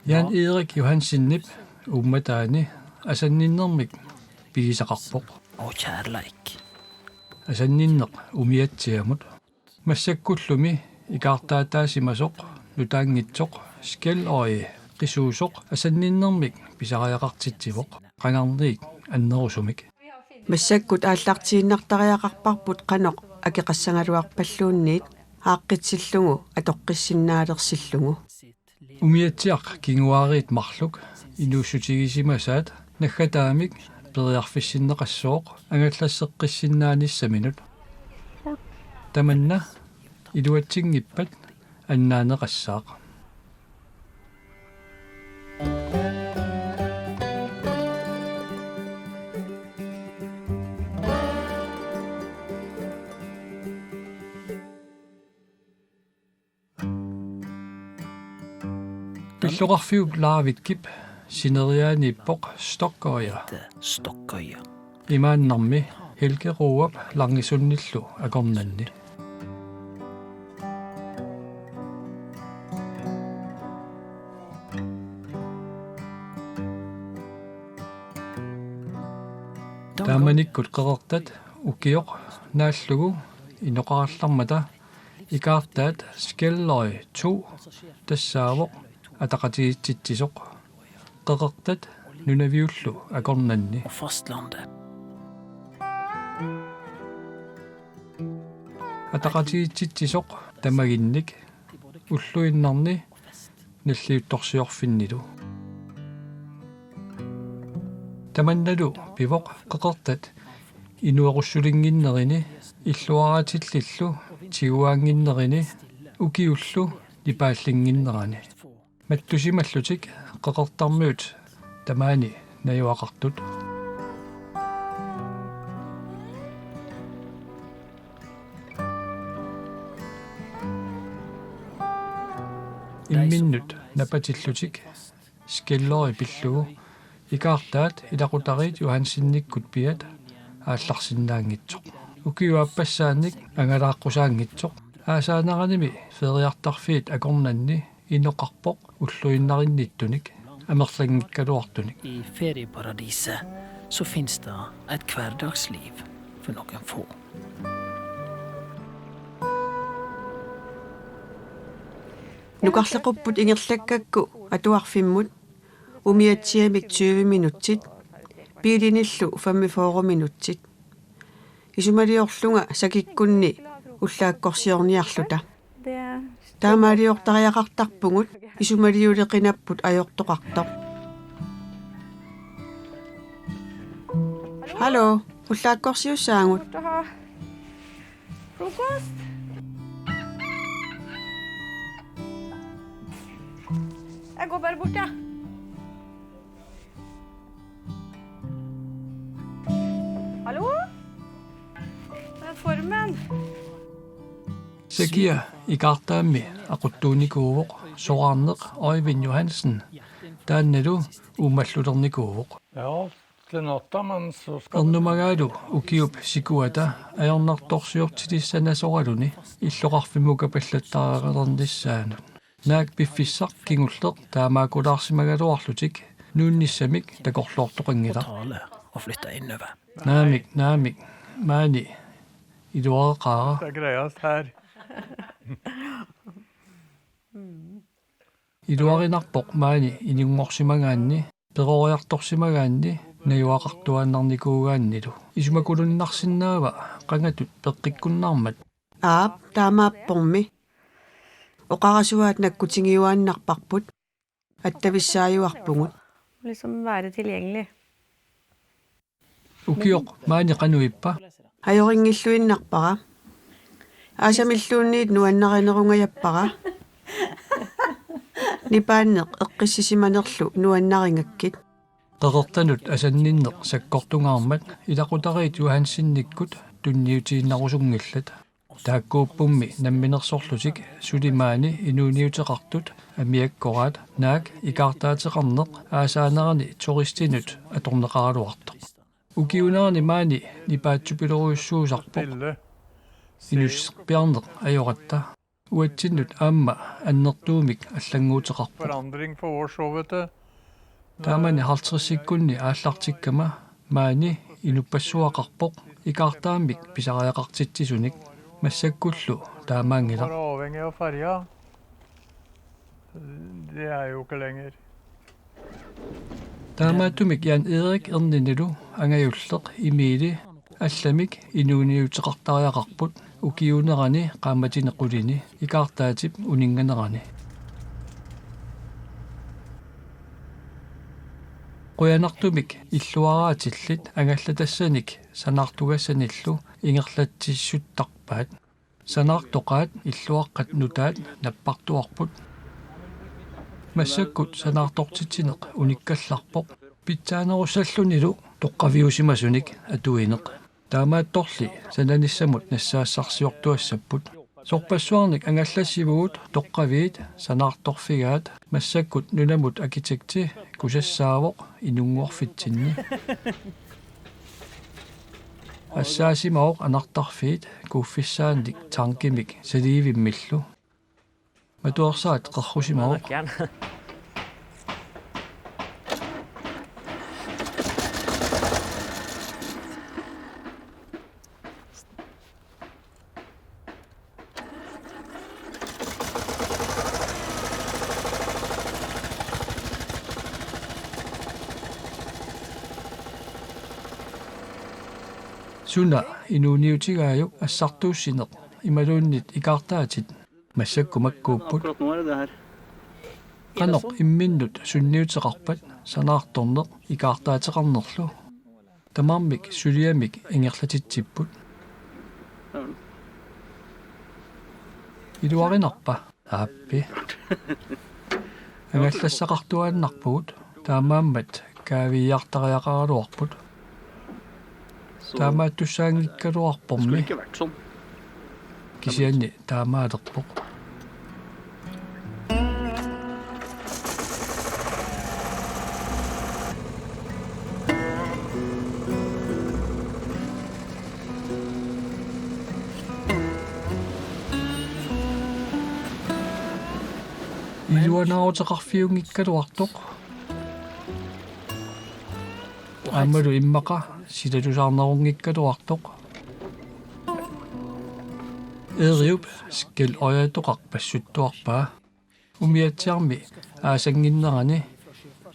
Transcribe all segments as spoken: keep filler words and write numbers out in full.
Jan Erik Johansenip uummataani asanninnermik pigisaqarpoq. Og kærleik. Asanninneq umiatsiamut. Massakkullumi ikaartaataasimasoq nutaanngitsoq Skjeløy qisuusoq asanninnermik pisariaqartitsivoq qangarniit annerusumik. Massakkut aallartiinnartariaqarparput qanoq akeqassagaluarpalluunniit aaqqissillugu atoqqissinnaalersillugu. Umiatsiaq kinguaariit marluk inuussutigisimasaat naggataamik periarfissinneqassooq angallasseqqissinnaanissaminut. Tamanna iluatsinngippat annaaneqassaaq. Pilluqarfiup Laavikkip sineriaaniippoq Stokkøya. Stokkøya. Imaannarmi Helge Roop Langisunnillu akornanni. Taamanikkut qeqertat ukioq naallugu inoqarallarmata ikaartaat Skjeløy to tassaavoq ataqatigiitsitsisoq. Qeqertat nunaviullu akornanni. Og fastlandet. Ataqatigiitsitsisoq tamaginnik ulluinnarni nalliuttorsiorfinnilu. Tamannalu pivoq qeqertat inuerussulinnginnerini illuaraatillillu tiguaannginnerini ukiullu nipaallinnginnerani. Mattusimallutik qeqertarmiut tamaani najugaqartut. Imminnut napatillutik Skjeløy pillugu ikaartaat ilaqutariit Johansenikkut piat aallarsinnaanngitsoq. Ukiup aappassaannik angalaaqqusaanngitsoq. Aasaaneranimi feriartarfiit akornanni inoqarpoq ulluinnarinniittunik amerlanngikkaluartunik. I ferieparadiset så finns det et hverdagsliv for noen få. Nukarlequpput ingerlakkakku atuarfimmut umiatsiamik tyve minutsit, biilinillu femogfyrre minutsit. Isumaliorlunga sakikkunni ullaakkorsiorniarluta. Taamaaliortariaqartarpugut isumaliuleqinapput ajortoqartoq. Hallo, ullaakkorsiussaagut. Frokost. Jeg går bare bort, jeg. Hallo? Det er formen. Sakia ikaartaammi aquttuunikuuvoq soraarneq Øyvind Johansen. Taannalu uummallulernikuuvoq. Ja, til natta, men så skal Ernumagaalu ukiup sikuata ajornartorsiortilissanasoraluni illoqarfimmukappallattaareqalernissaanut. Naak piffissaq kingulleq taamaakkulaarsimagaluarlutik nuunnissamik takorloortoqanngilaq. Tale og flytte innover. Naamik, naamik, maani iluareqaara. Det er greiest her. Iluarinarpoq maani inunngorsimagaanni, peroriartorsimagaanni, najugaqartuaannarnikuugaannilu. Isumakulunnarsinnaava qangatut peqqikkunnaarmat? Aap, taamaappormi. Oqarasuaat nakkutigiuaannarparput. Attavissaajuarpugut. Liksom være tilgjengelig. Ukioq maani qanoq ippa? Ajorinngilluinnarpara. Aasamilluunniit nuannarinerunngajappara. Nipaanneq eqqissisimanerlu nuannarigakkit. Qeqertanut asanninneq sakkortungaarmat ilaqutariit Johansenikkut tunniutiinnarusunngillat. Taakkuuppummi namminersorlutik suli maani inuuniuteqartut amiakkoraat naak ikaartaateqarneq aasaanerani turistinut atorneqaraluartoq. Ukiuunerani maani nipaatsupilorujussuusarpoq. Inussutissarpiarneq ajoratta. Uatsinnut aamma annertuumik allannguuteqarpoq. Forandring for oss òg, vet du. Taamani halvtredsikkunni aallartikkama maani inuppassuaqarpoq ikaartaammik pisariaqartitsisunik, massakkullu taamaanngilaq. Bare avhengig av ferja. Det er jo ikke lenger. Taamaattumik Jan Erik erninilu angajulleq Emili allamik inuuniuteqartariaqarput ukiuunerani qaammatini qulini ikaartaatip uninnganerani. Qujanartumik illuaraatillit angallatassanik sanaartugassanillu ingerlatsissuttarpaat. Sanaartoqaat illuaqqat nutaat nappartuarput. Massakkut sanaartortitsineq unikkallarpoq. Pitsaanerussallunilu toqqaviusimasunik atuineq. Taamaattorli sananissamut nassaassarsiortuassapput. Sorpassuarnik angallassivugut toqqaviit sanaartorfigaat, massakkut nunamut arkitekti kusassaavoq inunnguarfitsinni. Assaasimavoq anartarfiit kuuffissaannik tankimik saliivimmillu. Matuersaat qerrusimavoq. Suna inuuniutigaajuk assartuussineq imaluunniit ikaartaatit? Massakkut makkuupput. Akkurat nå er det det her. Qanoq imminnut sunniuteqarpat sanaartorneq ikaartaateqarnerlu? Tamarmik suliamik ingerlatitsipput. Iluarinarpa? Aappi. Angallassaqartuaannarpugut, taamaammat kaaviiaartariaqaraluarput. Taamaattussaanngikkaluarpormi. Kisianni taamaalerpoq. Iluanaaruteqarfiunngikkaluartoq. Aammalu immaqa silatusaarnerunngikkaluartoq. Eeriup Skeløyatoqaq passuttuarpaa. Umiatsiarmi aasannginnerani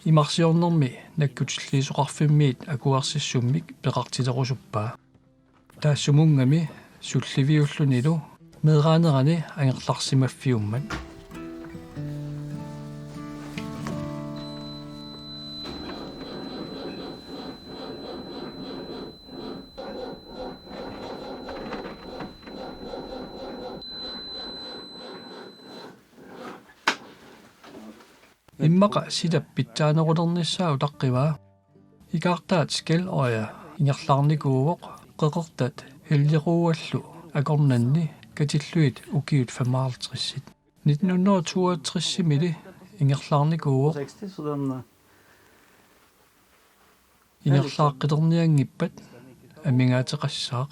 imarsiornermi nakkutilliisoqarfimmiit akuersissummik peqartilerusuppaa. Taassumunnga sulliviullunilu meeraanerani angerlarsimaffiummat. Immaqa silap pitsaanerulernissaa utaqqivaa. Ikaartaat Skeløya ingerlaarnikuuvoq qeqertat Helgeruuallu akornanni katillugit ukiut femoghalvtredsit. Nitten hundrede og toogtresimili ingerlaarnikuuvoq. Ingerlaaqqilernianngippat amigaateqassaaq.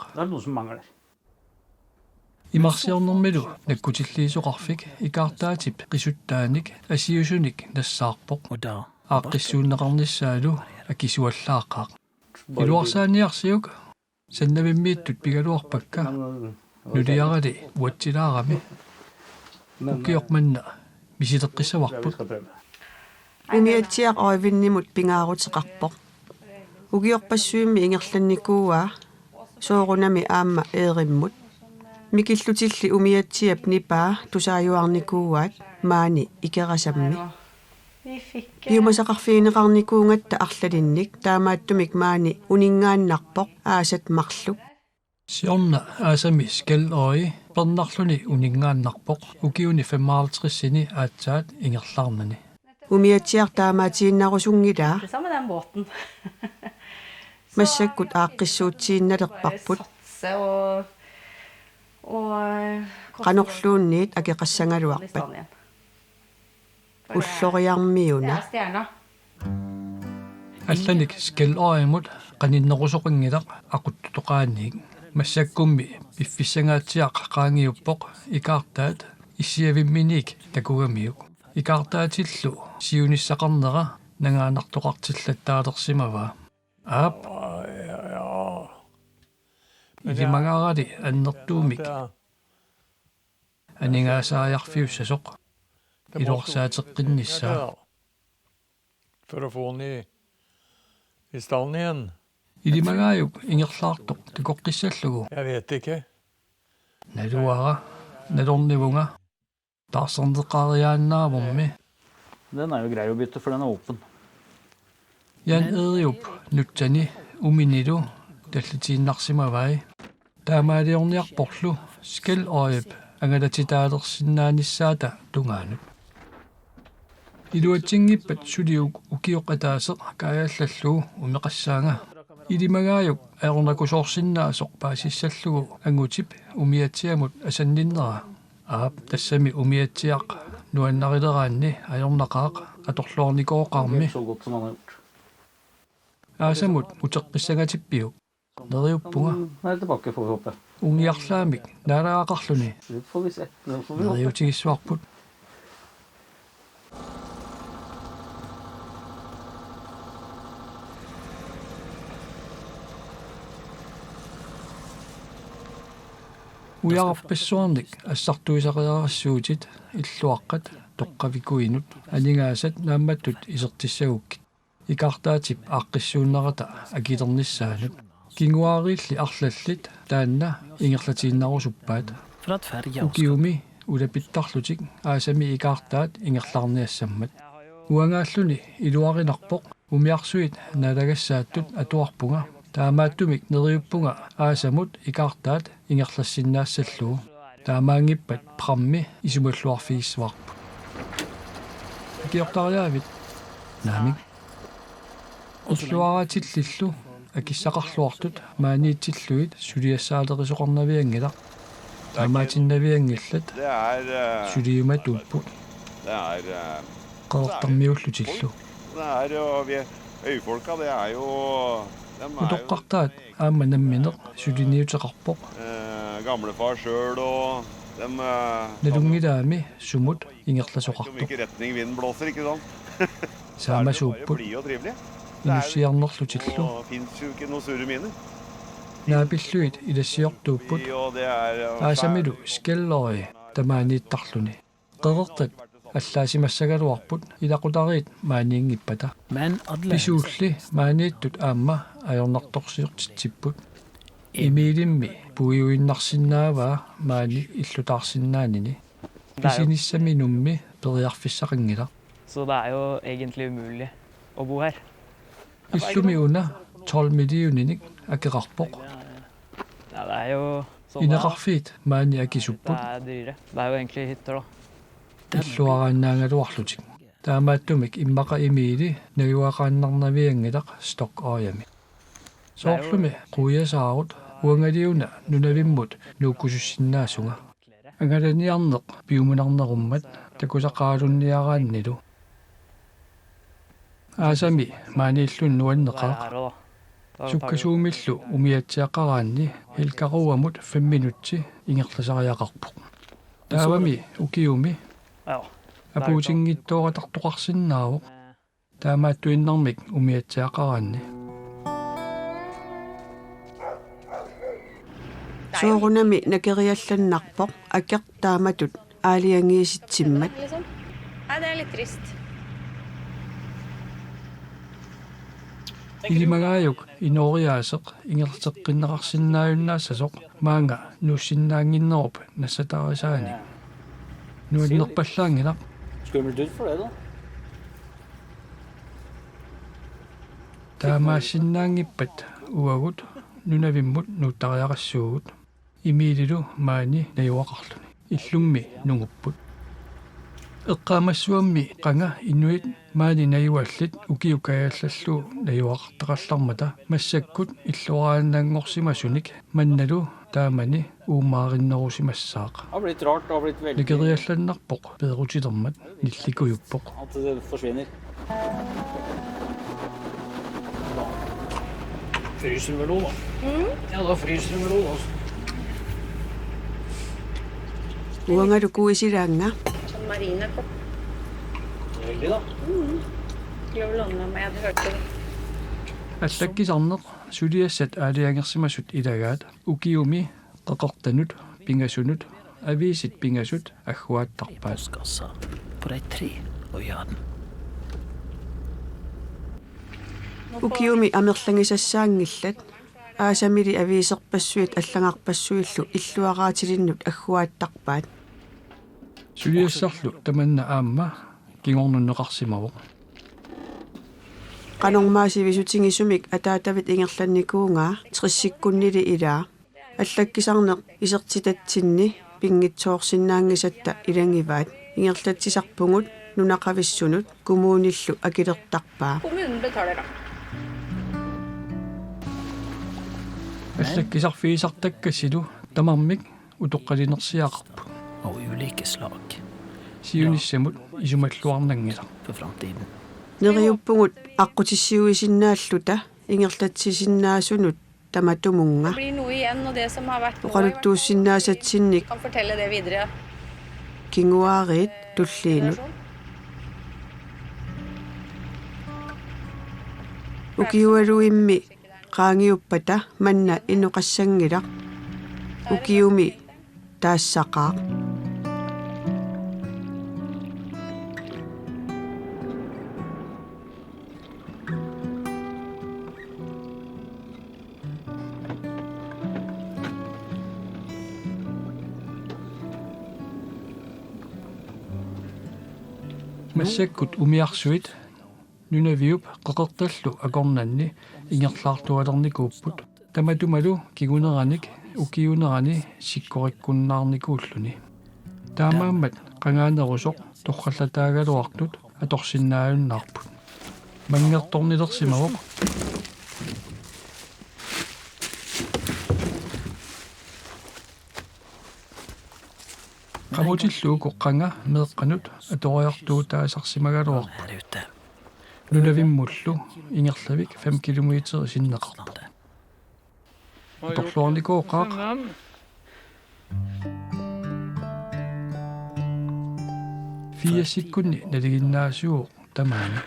Imarsiornermilu nakkutilliisoqarfik ikaartaatip qisuttaanik asiusunik nassaarpoq. Aaqqissuunneqarnissaalu akisuallaaqaaq. Iluarsaaniarsiuk, sannavimmiittut pigaluarpakka. Nuliarali uatsilaarami. Ukioq manna misileqqissavarput. Umiatsiaq Øjvindimut pingaaruteqarpoq. Ukiorpassuimmi ingerlannikuuaa, soorunami aamma Eerimmut. Mikillutilli umiatsiap nipaa tusaajuarnikuuaat maani Ikerasammi. Piumasaqarfigineqarnikuugatta arlalinnik, taamaattumik maani uninngaannarpoq aasat marluk. Siorna aasami Skeløy pernarluni uninngaannarpoq ukiuni femoghalvtredsini aatsaat ingerlaarnani. Umiatsiaq taamaatiinnarusunngilaa. Det er samme den båten. Massakkut aaqqissuutsiinnalerparput. Satse og, og, øh, koste. Qanorluunniit akeqassagaluarpat. Ulloriarmiuna. Det er stjerner. Allanik Skeløymut qaninnerusoqanngilaq aquttutoqaaniit. Massakkummi piffissangaatsiaq qaangiuppoq ikaartaat issiavimminiit takugamiuk. Ikaartaatillu siunissaqarnera nangaannartoqartillattaalersimavaa. Aap. Ilimagaarali annertuumik aningaasaajarfiussasoq iluarsaateqqinnissaa. For å få den i, i stand igjen. Ilimagaajuk ingerlaartoq takoqqissallugu. Jeg vet ikke. Naluara, nalornivunga, taarserneqariaannaavormi. Den er jo grei å bytte, for den er åpen. Jan Eriup nutsani uminilu tallitiinnarsimavai. Taamaaliorniarporlu Skeløyip angalatitaalersinnaanissaata tungaanut. Iluatsinngippat suli uk-, ukioq ataaseq kaajallallugu umeqassaanga. Ilimagaajuk ajornakusoorsinnaasoq paasissallugu angutip umiatsiamut asanninnera. Aap, tassami umiatsiaq nuannarileraanni ajornaqaaq atorluarnikooqaarmi. Aasamut uteqqissangatippiuk? Neriuppunga. Ungiarlaamik naalagaqarluni. Neriutigissavarput. Ujarpassuarnik assartuisariaqassuutit illuaqqat toqqavikuinut aningaasat naammattut isertissagukkit. Ikaartaatip aaqqissuunnerata akilernissaanut. Kinguaariilli arlallit taanna ingerlatiinnarusuppaat. Ukiumi ulapittarlutik aasami ikaartaat ingerlaarniassammat. Uangaalluni iluarinarpoq umiarsuit naalagassaattut atuarpunga. Taamaattumik neriuppunga aasamut ikaartaat ingerlassinnaassallugu. Taamaanngippat prammi isumalluarfigissavarput. Ikiortariaavit? Naamik. Illuaraatillillu akissaqarluartut maaniitillugit suliassaalerisoqarnavianngilaq. Taamaatinnavianngillat. Det er, eh, suliumatuupput. Det er, eh, qeqertarmiullutillu. Det er, og vi, øyfolka, det er jo, dem er jo utoqqartaat aamma nammineq suliniuteqarpoq. Eh, gamlefar sjøl og dem, eh, nalunngilaami sumut ingerlasoqartoq. Hvilken retning vinden blåser, ikke sant? Saamasuupput. Blide og trivelig. Inussiarnerlutillu. Og finnes jo ikke noe surre miner. Naapillugit ilassiortuupput. Og det er, og aasamilu Skeløy tamaaniittarluni. Qeqertat allaasimassagaluarput ilaqutariit maaniinngippata. Pisuulli maaniittut aamma ajornartorsiortitsipput. Emilimmi puiuinnarsinnaavaa maani illutaarsinnaanini. Pisinissaminummi periarfissaqanngilaq. Så det er jo egentlig umulig å bo her. Illumi una tolv millioninik akeqarpoq. Ja, det er jo sånn det er. Ineqarfiit maani akisupput. Det er dyrere. Det er jo egentlig hytter, da. Illuaraannaagaluarlutik. Taamaattumik immaqa Emili najugaqaannarnavianngilaq Stokøyami. Soorlumi quiasaarut uangaliuna nunavimmut nuukkusussinnaasunga. Angalaniarneq piumunarnerummat takusaqaralunniaraannilu. Aasami maaniilluni nuanneqaaq. Sukkasuumillu umiatsiaqaraanni Helgaruamut fem minutsi ingerlasariaqarpoq. Taavami ukiumi apuutinngitsoortartoqarsinnaavoq. Taamaattuinnarmik umiatsiaqaraanni. Soorunami nakeriallannarpoq akeq taamatut aalajangiisitsimmat. Ja, det er litt trist. Ilimagaajuk inooriaaseq ingerlateqqinneqarsinnaajunnaassasoq maanga nuussinnaannginnerup nassatarisaanik. Nuannerpallaanngilaq. Skummelt ut for det, da. Taamaassinnaanngippat uagut nunavimmut nuuttariaqassuugut. Emililu maani najugaqarluni. Illummi nungupput. Eqqaamassuammi qanga inuit maani najugallit ukiukajallallu najugaqartaqallarmata massakkut illuaraannaanngorsimasunik mannalu taamani uumaarinnerusimassaaq. Det har blitt rart, det har blitt veldig. Nakeriallannarpoq peerutilermat nillikujuppoq. At det forsvinner. Fryser du med lo, da? Mm. Ja, da fryser du med lo, altså. Uangalu kuisilaannga. Sånn marine kopp. Veldig, da. Mm. Skulle blande meg, jeg hadde hørt det. Allakkisarneq suliassat aalajangersimasut ilagaat ukiumi qeqertanut pingasunut aviisit pingasut agguaattarpaat. Postkassa på de tre og Jøden. Ukiumi amerlagisassaanngillat, aasamili aviiserpassuit allagarpassuillu illuaraatilinnut agguaattarpaat. Suliassarlu tamanna aamma kingornunneqarsimavoq. Qanormaa sivisutigisumik ataatavit ingerlannikuugaa, tressikkunnili ilaa. Allakkisarneq isertitatsinni pinngitsoorsinnaanngisatta ilagivaat, ingerlatsisarpugut nunaqavissunut kommunillu akilertarpaa. Kommunen betaler, da. Allakkisarfigisartakkassilu tamarmik utoqqalinersiaqarput. Af ulike slag. Siunissamut isumalluarnanngilaq. For fremtiden. Neriuppugut aqqutissiuisinnaalluta ingerlatsisinnaasunut tamatumunnga. Det blir noe igjen, og det som har vært noe, i hvert fall, oqaluttuussinnaasatsinnik kan fortelle det videre. Kinguaariit tulliinut. Ukiualuimmi qaangiuppata manna inoqassanngilaq. Ukiumi taassaqaaq. Massakkut umiarsuit Nunaviup qeqertallu akornanni ingerlaartualernikuupput. Tamatumalu kinguneranik ukiuunerani sikkorikkunnaarnikuulluni. Taamaammat qangaanerusoq torrallataagaluartut atorsinnaajunnaarput. Manngertornilersimavoq. Qamutillu uku qanga meeqqanut atoriartuutaasarsimagaluarput. Nunavimmullu ingerlavik fem kilometer sinneqarpoq. Atorluarnikooqaaq. Firsikkunni nalinginnaasuuvoq tamaani.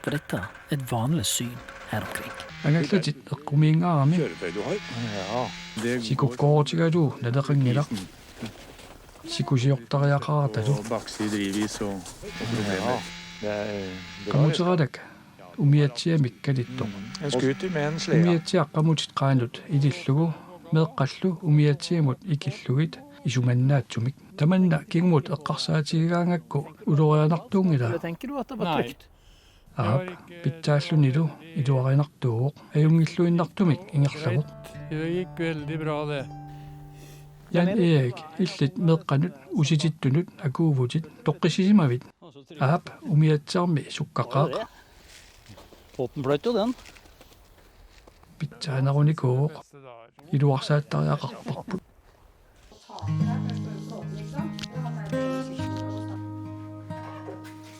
For dette er et vanlig syn her omkring. Angallatit eqqumiinngaarami. Kjøretøy du har. Ja, det går. Sikukkoorutigalugu naleqanngilaq. Sikusiortariaqaratalu. Og bakse i drivis og, og problemer. Ja, det, det var det. Qamuteqalak umiatsiamik kalittoq. En scooter med en slede. Umiatsiaq qamutit qaanut ilillugu meeqqallu umiatsiamut ikillugit isumannaatsumik. Tamanna kingumut eqqarsaatigigaangakku ulorianartuunngilaa. Eller tenker du at det var trygt? Aap, pitsaallunilu iluarinartuuvoq, ajunngilluinnartumik ingerlavoq. Det gikk veldig bra, det. Jan Erik, illit meeqqanut usitittunut akuuvutit, toqqissisimavit? Aap, umiatsiarmi sukkaqaaq. Båten fløt jo, den. Pitsaanarunikuuvoq, iluarsaattariaqarparput.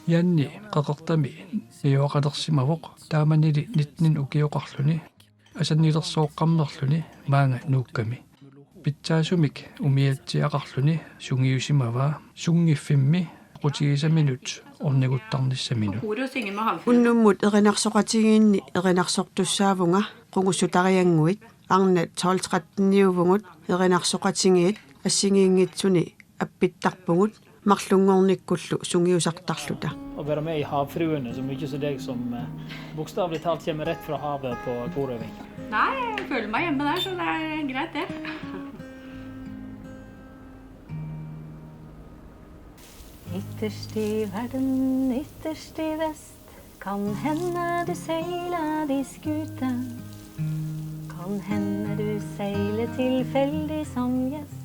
Janni qeqertami najugaqalersimavoq taamanili nitten ukioqarluni asannilersoqqammerluni maanga nuukkami. Pitsaasumik umiatsiaqarluni sungiusimavaa sunngiffimmi aqutigisaminut orniguttarnissaminut. Unnummut erinarsoqatigiinni erinarsortussaavunga qungussutariannguit, arnat tolv tretten-iuvugut erinarsoqatigiit assigiinngitsuni appittarpugut marlunngornikkullu sungiusartarluta. Å være med i Havfruene, som ikke så deg som eh, bokstavelig talt kommer rett fra havet på Borøvik. Nei, jeg føler meg hjemme der, så det er greit, det. Ytterst i verden, ytterst i vest, kan hende du seiler de skute. Kan hende du seiler tilfeldig som gjest.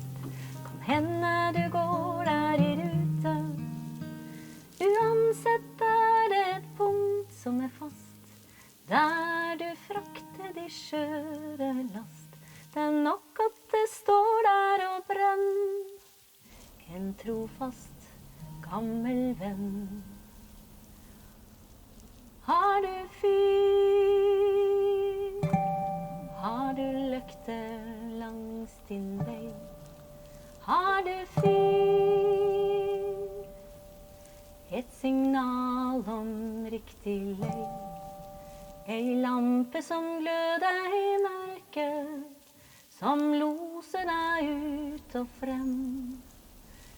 Kan hende du går der i rute. Uansett er det et punkt som er fast, der du frakter de skjøre last. Det er nok at det står der og brenner. En trofast, gammel venn. Har du fyr? Har du løkter langs din vei? Har du fyr? Et signal om riktig lei. Ei lampe som gløder i mørket, som loser deg ut og frem,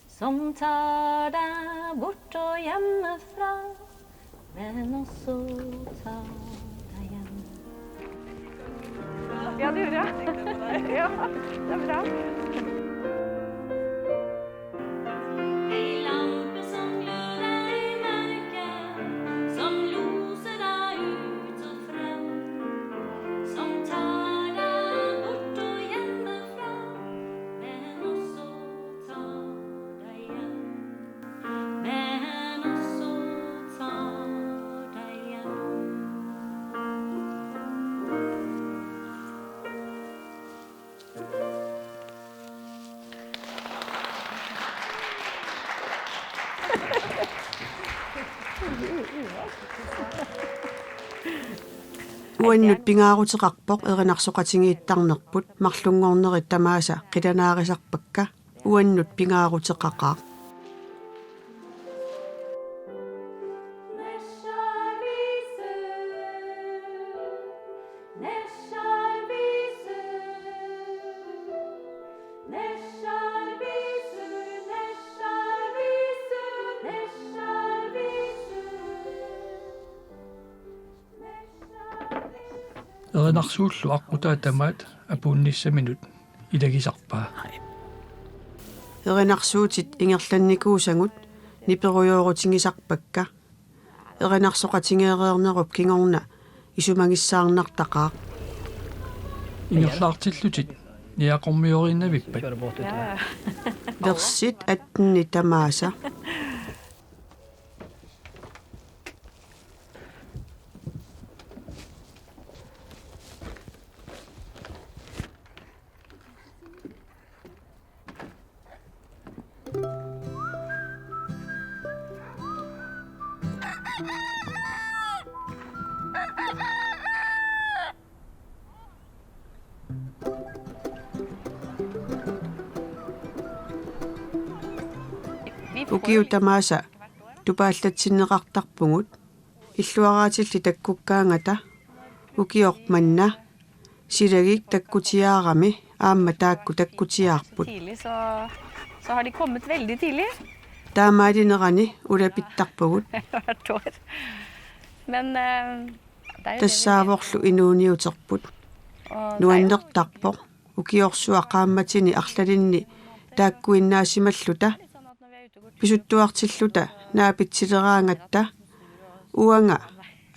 som tar deg bort og hjemmefra, men også tar deg hjem. Ja, det gjorde jeg. Ja, det er bra. Ei lampe som gløder i mørket, som loser deg ut og frem, som tar deg bort og hjemmefra, men også tar deg hjem. Men også tar deg hjem. Uannut pingaaruteqarpoq erinarsoqatigiittarnerput marlunngornerit tamaasa qilanaarisarpakka. Uannut pingaaruteqaqaaq. Erinarsuullu aqqutaa tamaat apuunnissaminut ilagisarpaa. Erinarsuutit ingerlannikuusagut niperujoorutigisarpakka. Erinarsoqatigeereernerup kingorna isumagissaarnartaqaaq. Ingerlaartillutit niaqormioriinnavippat? Versit atten tamaasa. Ukiut tamaasa tupaallatsinneqartarpugut. Illuaraatillit takkukkaangata ukioq manna silagik takkutiaarami aamma taakku takkutiaarput. Tidlig, så, så har de kommet veldig tidlig. Taamaalinerani ulapittarpugut. Hvert år. Men, eh, det er jo det vi vet. Tassaavorlu inuuniuterput. Og det er jo nuannertarpoq ukiorsuaq qaammatini arlalinni taakkuinnaasimalluta. Pisuttuartilluta naapitsileraangatta uanga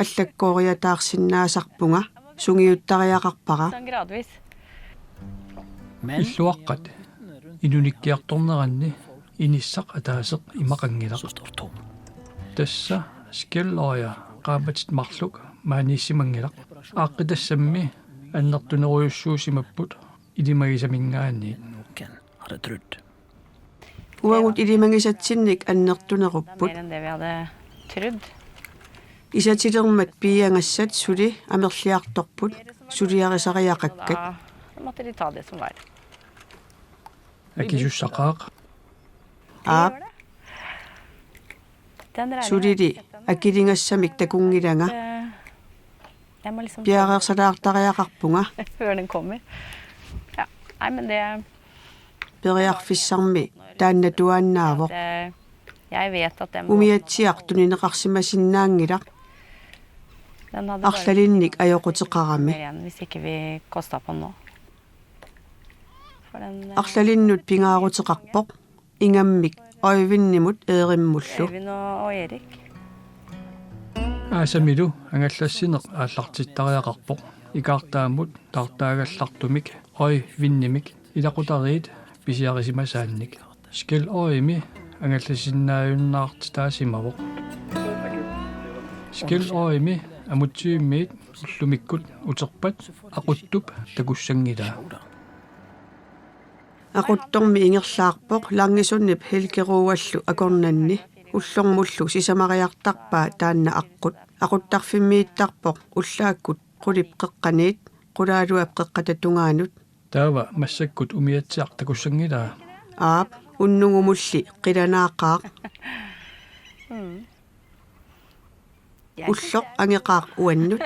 allakkooriataarsinnaasarpunga sungiuttariaqarpara. Sånn gradvis. Illuaqqat inunikkiartorneranni inissaq ataaseq imaqanngilaq. Tassa skælløje qaammatit marluk maaniissimanngilaq. Aaqqitassami annertunerujussuusimapput ilimagisaminngaanniit. Uagut ilimagisatsinnik annertunerupput. Mer enn det vi hadde trodd. Isatilermat piiagassat suli amerliartorput suliarisariaqakkat. Da måtte de ta det som var. Akisussaqaaq. Aap. Den regner jeg. Sulili akiligassamik takunngilanga. Eh, jeg må liksom piareersalaartariaqarpunga. Før den kommer. Ja. Nei, men det Periarfissarmi taanna tuaannaavoq. Det, jeg vet at den umiatsiaq tunineqarsimasinnaanngilaq. Den hadde bare arlalinnik ajoquteqarami. Igjen, hvis ikke vi kosta på nå. For den, eh, arlalinnut pingaaruteqarpoq ingammik Øjvindimut Eerimmullu. Øyvind og, og Erik. Aasamilu angallassineq aallartittariaqarpoq. Ikaartaammut taartaagallartumik Øjvindimik ilaqutariit pisiarisimasaannik. Skælløjemi angallassisinnaajunnaartitaasimavoq. Skælløjemi Amutsivimmiit ullumikkut uterpat Aquttup takussanngilaa. Aquttormi ingerlaarpoq Langesunip Helge Roallu akornanni, ullormullu sisamariartarpaa taanna aqqut. Aquttarfimmiittarpoq ullaakkut qulip qeqqaniit Qulaaluap qeqqata tungaanut. Taava massakkut umiatsiaq takussanngilaa. Aap, unnugumulli qilanaaqaaq. Ulloq angeqaaq uannut.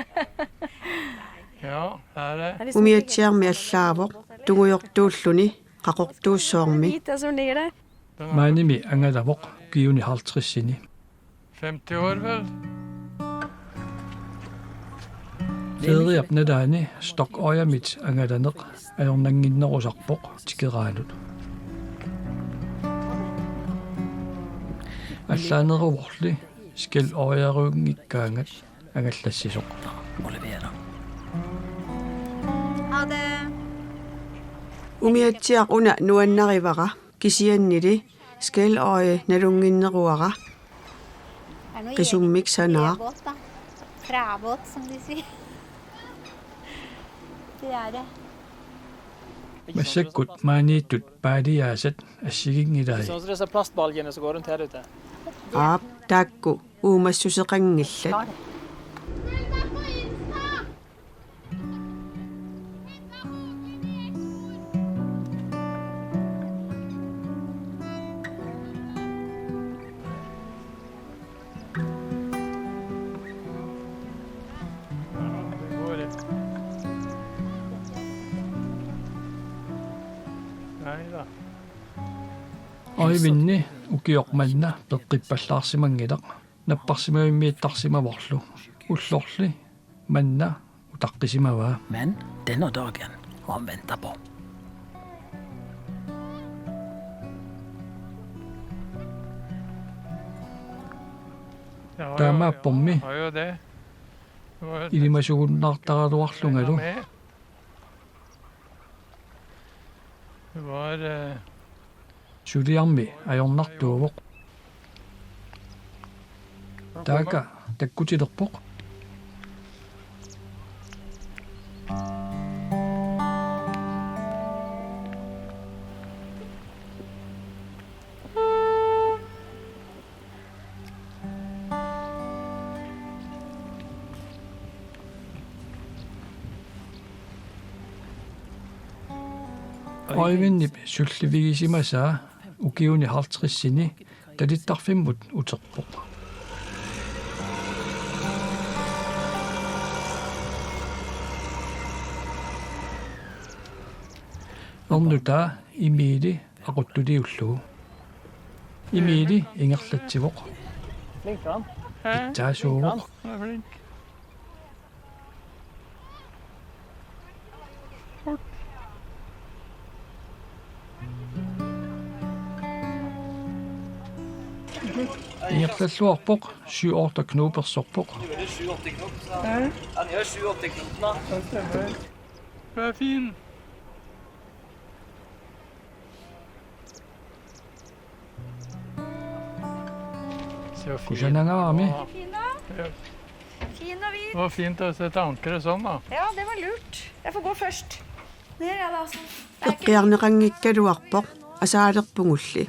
Umiatsiarmi allaavoq tungujortuulluni qaqortuussoormi. Maanimi angalavoq ukiuni halvtredsini. Feriap nalaani Stokøyamit angalaneq ajornannginnerusarpoq tikeraanut. Allaaneruvorli Skeløyarunngikkaangat angallassisoq. Umiatsiaq una nuannarivara kisiannili Skeløy nalunnginneruara. Qisummik sanaaq. Massakkut maaniittut paaliaasat assiginngilai. Aap, taakku uumassuseqanngillat. Øjvindni ukioq manna peqqippallaarsimanngilaq napparsimavimmiittarsimavorlu. Ullorli manna utaqqisimavaa. Men denne dagen, han venter på. Taamaappormi ilimasugunnaartaraluarlungalu. Suliarmi ajornartuuvoq. Taaka takkutilerpoq. Øjvindip sullivigisimasaa ukiuni halvtredsini talittarfimmut uterpoq. Ernutaa Emili aquttuliullugu. Emili ingerlatsivoq. Pitsaasuuvoq. Ingerlalluarpoq, syv-otte knobersorpoq. Hvad er fint? Kusanangaarami. Fin og hvit. Hvor fint å sette ankeret sånn, da. Ja, det var lurt. Jeg får gå først. Ned, ja, da. Eqqiarneqanngikkaluarpoq asaalerpugulli.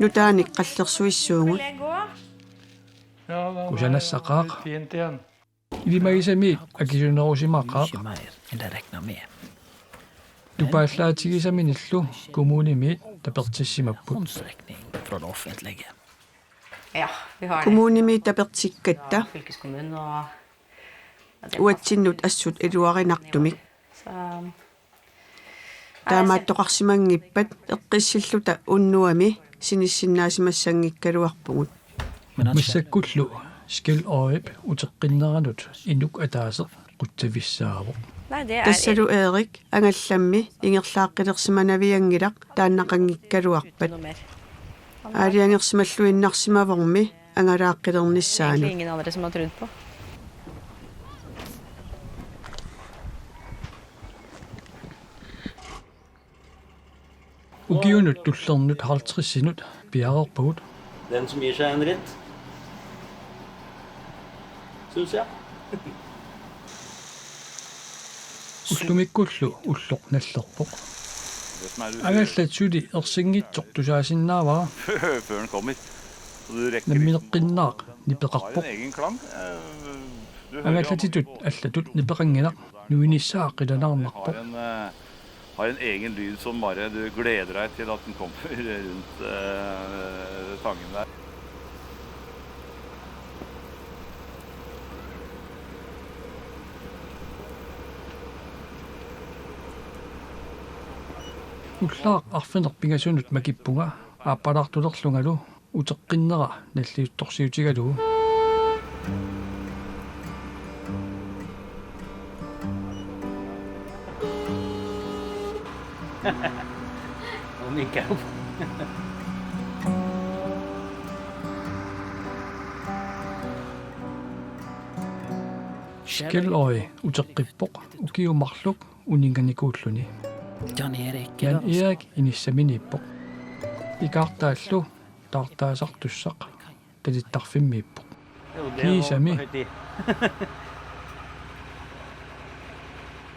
Nutaanik qallersuissuugut. Vil jeg gå? Ja, da er det fint igjen. Ilimagisamiit akisunerusimaqaaq. Tupaallaatigisaminillu kommunimiit tapertissimapput. Kommunimiit tapertikkatta uatsinnut assut iluarinartumik. Taamaattoqarsimanngippat eqqissilluta unnuami sinissinnaasimassanngikkaluarpugut. Massakkullu Skeløyip uteqqinneranut inuk ataaseq qutsavissaavoq. Tassalu Erik angallammi ingerlaaqqilersimanavianngilaq taannaqanngikkaluarpat. Aalajangersimalluinnarsimavormi angalaaqqilernissaanut. Ukiunut tullernut halvtredsinut piareerpagut. Den som gir seg en ritt, synes jeg. Ullumikkullu ulloq nallerpoq. Angallat suli ersinngitsoq tusaasinnaavara. Før den kommer. Nammineqqinnaaq nipeqarpoq. Angallatitut allatut nipeqanngilaq, nuinissaa qilanaarnarpoq. Det er en egen lyd som bare du gleder deg til at den kommer rundt eh, tangen der. Ullaaq arfineq-pingasunut makippunga aappalaartulerlungalu uteqqinnera nalliuttorsiutigalugu. Skeløy uteqqippoq ukiut marluk uninnganikuulluni. Jan Erik inissaminiippoq. Ikaartaallu taartaasartussaq talittarfimmiippoq. Kiisami.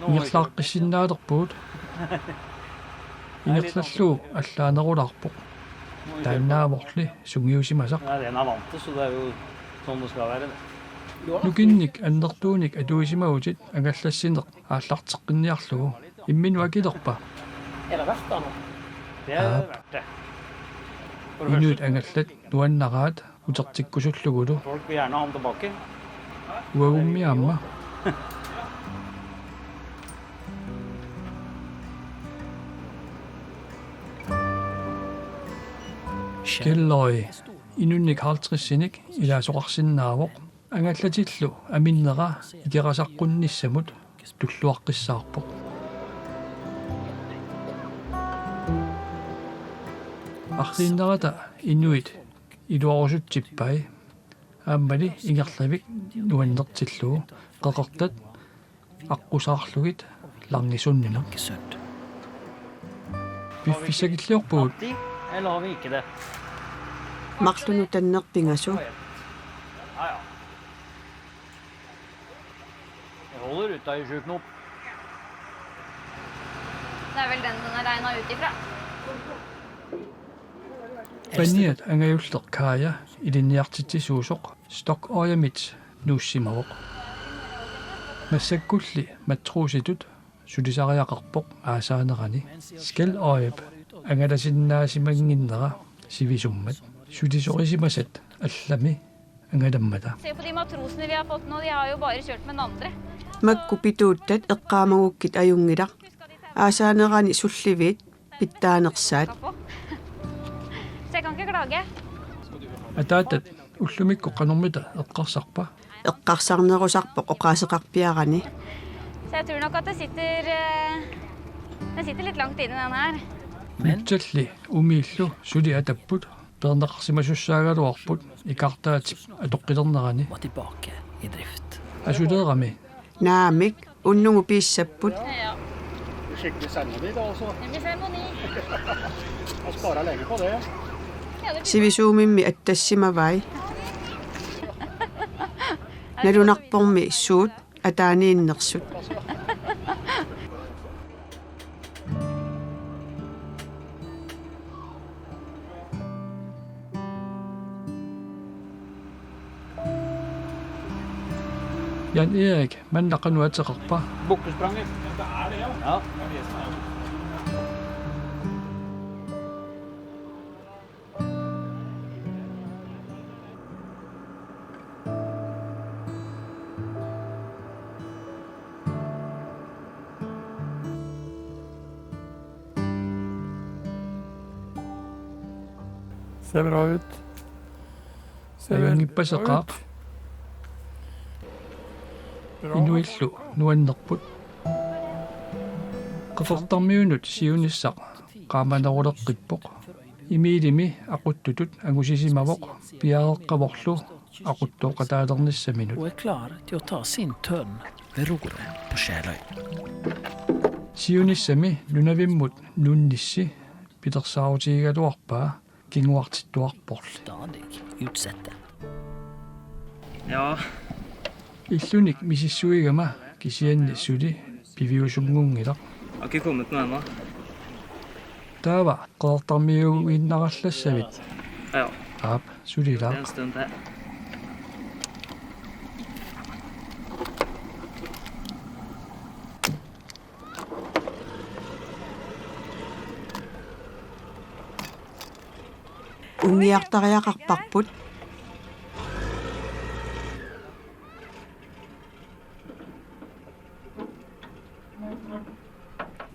Ingerlaaqqissinnaalerpugut. Ingerlallugu allaanerulaarpoq. Taannaavorli sungiusimasaq. Nukinnik annertuunik atuisimagutit angallassineq aallarteqqinniarlugu. Imminut akilerpa? Aap. Inuit angallat nuannaraat utertikkusullugulu. Uagummi aamma. Skeløy inunnik halvtredsinik ilaasoqarsinnaavoq. Angallatillu aminnera ikerasaqqunissamut tulluaqqissaarpoq. Arriinnerata inuit iluarusutsippai aammali ingerlavik nuannertillugu qeqertat aqqusaarlugit langisunnineq. Piffissakilliorpugut. Marlunut tanneq pingasu. Det er vel den den er regnet ut ifra. Paniat angajulleq Kaja ilinniartitsisuusoq Stokøyamit nuussimavoq. Massakkulli matruusitut sulisariaqarpoq aasaanerani. Skeløyip angalasinnaasimanginnera sivisummat. Sulisorisimasat allami angalammata. Se på de matrosene vi har fått nå, de har jo bare kjørt med den andre. Makku pituuttat eqqaamagukkit ajunngilaq. Aasaanerani sulliviit pitsaanersaat. Så jeg kan ikke klage. Ataatat ullumikkut qanormita eqqarsarpa? Eqqarsarnerusarpoq oqaaseqarpiarani. Så jeg tror nok at det sitter, eh, det sitter litt langt inne, den her. Nutsalli umiillu suli atapput peerneqarsimasussaagaluarput ikaartaatip atoqqilernerani. Asuleerami. Naamik, unnugu piissapput. Ja. Skikkelig seremoni da også. Det blir seremoni. Man sparer lenge på det. Ja, det blir sivisuumimmi attassimavai. Nalunarpormi suut ataaniinnersut. Jan Erik, manna qanoq ateqarpa? Bukkespranget. Ja. Ser bra ut. Ser veldig bra ut. Ajunngippaseqaaq. Inuillu nuannerput. Qeqertarmiunut siunissaq qaamaneruleqqippoq. Emilimi aquttutut angusisimavoq piareeqqavorlu aquttooqataalernissaminut. Og er klar til å ta sin tønn ved roret på Skeløy. Siunissami nunavimmut nunnissi pilersaarutigigaluarpaa kinguartittuarporli. Stadig utsette. Ja. Illunik misissuigama kisianni suli piviusunngunngilaq. Har ikke kommet noe ennå. Taava qeqertarmiuinnarallassavit? Ja. Aap, sulilaaq. Det er en stund til. Unngiartariaqarparput.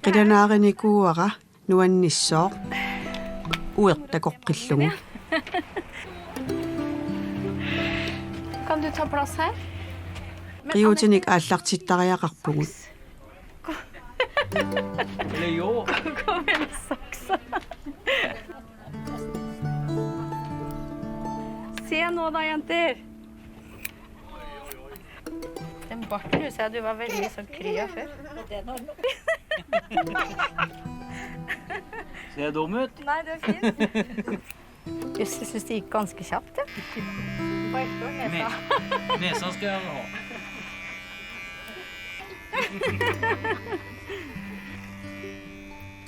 Qilanaarinikuuara nuannissooq uertakoqqillugu. Kan du ta plass her? Qiutinik aallartittariaqarpugut. Eller jo. Kom igjen, saksa. Se nå da, jenter. Den barten husker jeg du var veldig sånn kry av før. Ser jeg dum ut? Nei, det er fint. Jøss, jeg syns det gikk ganske kjapt, ja. Bare ikke noe nesa. Nesa skal jeg ha.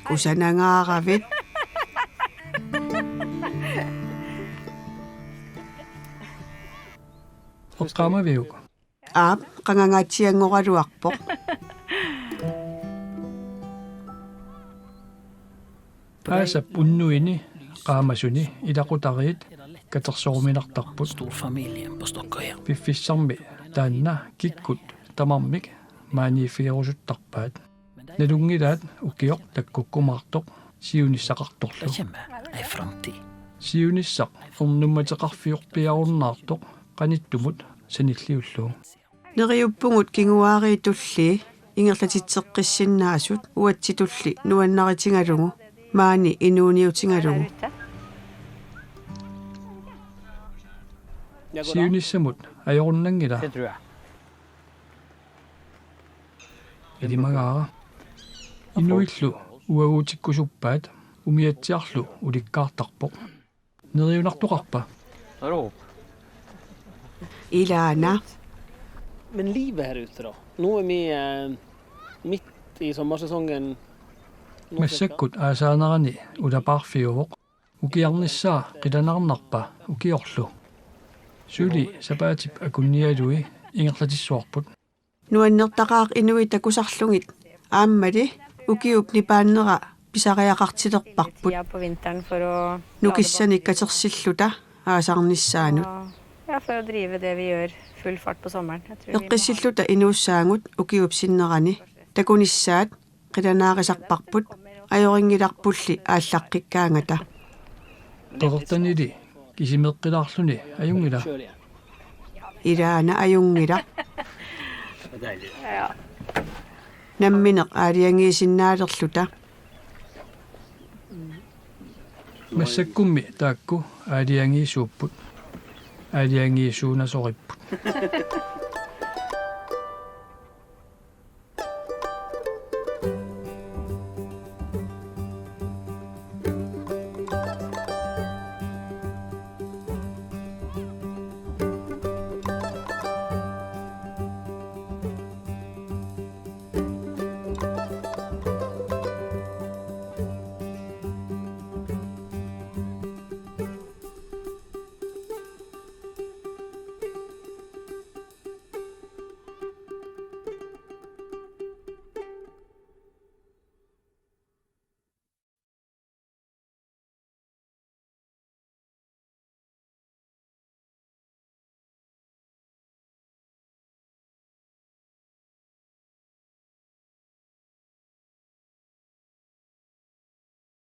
Kusanangaaravit. Oqqaamaviuk? Aap, qangangaatsianngoraluarpoq. Aasap unnuini qaamasuni ilaqutariit katersoruminartarput. Storfamilien på Stokkøya. Piffissarmi taanna kikkut tamarmik maaniiffigerusuttarpaat. Nalunngilaat ukioq takkukkumaartoq siunissaqartorlu. Hjemme er framtid. Siunissaq ernummateqarfiorpiarunnaartoq qanittumut sanilliullugu. Neriuppugut kinguaariit tullii ingerlatitseqqissinnaasut uatsitulli nuannaritigalugu maani inuuniutigalugu. Siunissamut ajorunnanngila. Ilimagaara. Inuillu uaguutikkusuppaat, umiatsiarlu ulikkaartarpoq. Neriunartoqarpa? Rop. Ilaana. Men livet her ute då? Nå är vi eh, mitt i sommarsäsongen. Nå cirka. Massakkut aasaanerani ulapaarfiuvoq. Ukiarnissaa qilanaarnarpa ukiorlu? Suli sapaatip akunnialui ingerlatissuarput. Nuannertaqaaq inuit takusarlugit aammali ukiup nipaannera pisariaqartilerparput. Tida på vinteren for å Nukissanik katersilluta aasarnissaanut. Ja, for å drive det vi gjør full fart på sommeren. Jeg tror vi må ha Eqqissilluta inuussaagut ukiup sinnerani takunissaat qilanaarisarparput ajorinngilarpulli aallaqqikkaangata. Qeqertanili kisimeeqqilaarluni ajunngila? Kör igen. Ilaana ajunngilaq. Nammineq aalajangiisinnaalerluta. Massakkummi taakku aalajangiisuupput. Aalajangiisuunasoripput.